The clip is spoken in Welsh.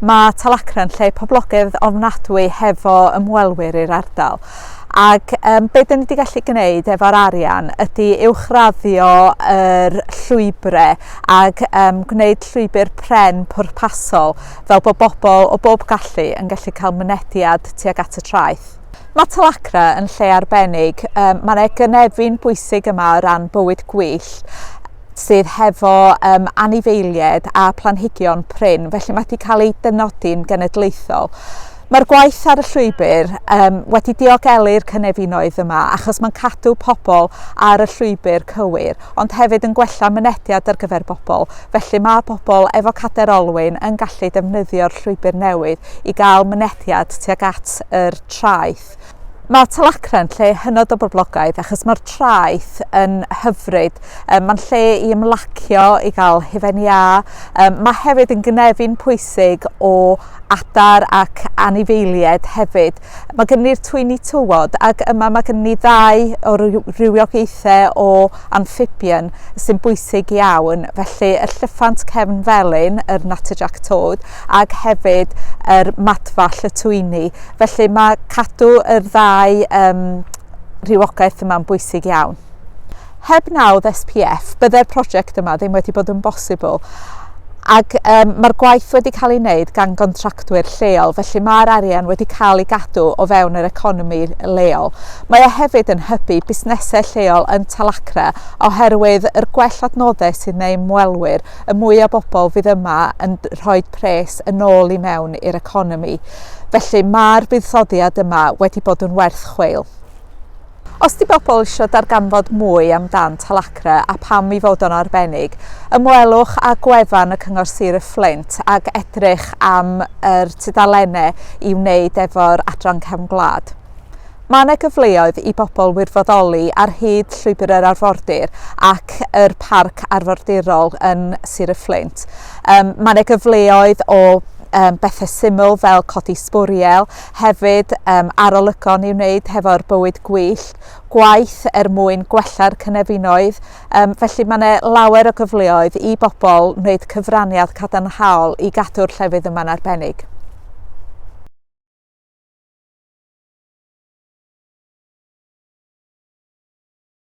Mae Talacre yn lle poblogaidd ofnadwy hefo ymwelwyr i'r ardal. Ac um, be dyn ni wedi gallu gwneud efo'r arian ydy uwchraddio yr llwybrau ac um, gwneud llwybr pren pwrpasol fel bod bobl o bob gallu yn gallu cael mynediad tuag at y traeth. Mae Talacre yn lle arbennig. Um, mae yna gynefin bwysig yma o ran bywyd gwyllt sydd hefo um, anifeiliaid a planhigion prin, felly mae wedi cael ei dynodi'n genedlaethol. Mae'r gwaith ar y llwybr um, wedi diogelu'r cynefinoedd yma achos mae'n cadw pobl ar y llwybr cywir, ond hefyd yn gwella mynediad ar gyfer bobl. Felly mae bobl efo cadair olwyn yn gallu defnyddio'r llwybr newydd i gael mynediad tuag at yr traeth. Mae Talacre yn lle hynod o boblogaidd achos mae'r traeth yn hyfryd. Um, mae'n lle i ymlacio, i gael hufen iâ. Um, mae hefyd yn gynefin pwysig o adar ac anifeiliaid hefyd. Mae gen ni'r twyni tywod ac yma mae gen ni ddau o rywiogaethau o amphibian sy'n bwysig iawn. Felly y llyffant cefn felyn, yr natterjack toad, ac hefyd yr madfall y twyni. Felly mae cadw yr ddau um, rhywogaeth yma'n bwysig iawn. Heb nawdd SPF, bydde'r prosiect yma ddim wedi bod yn bosibl. Ac um, mae'r gwaith wedi cael ei wneud gan gontractwyr lleol, felly mae'r arian wedi cael ei gadw o fewn yr economi leol. Mae e hefyd yn hybu busnesau lleol yn Talacre oherwydd yr gwell adnoddau sydd neu ymwelwyr, y mwy o bobl fydd yma yn rhoi pres yn ôl i mewn i'r economi. Felly mae'r buddsoddiad yma wedi bod yn werth chweil. Os 'di bobl isio darganfod mwy amdan Talacre a pam ei fod o'n arbennig, ymwelwch â gwefan y Cyngor Sir y Fflint ac edrych am yr tudalennau i wneud efo'r adran cefn gwlad. Mae yna gyfleoedd i bobl wirfoddoli ar hyd Llwybr yr Arfordir ac yr Parc Arfordirol yn Sir y Fflint. Um, mae yna gyfleoedd o um, bethau syml fel codi sbwriel, hefyd um, arolygon i'w wneud hefo'r bywyd gwyllt, gwaith er mwyn gwella'r cynefinoedd. Um, felly mae yna lawer o gyfleoedd i bobl wneud cyfraniad cadarnhaol i gadw'r llefydd yma'n arbennig.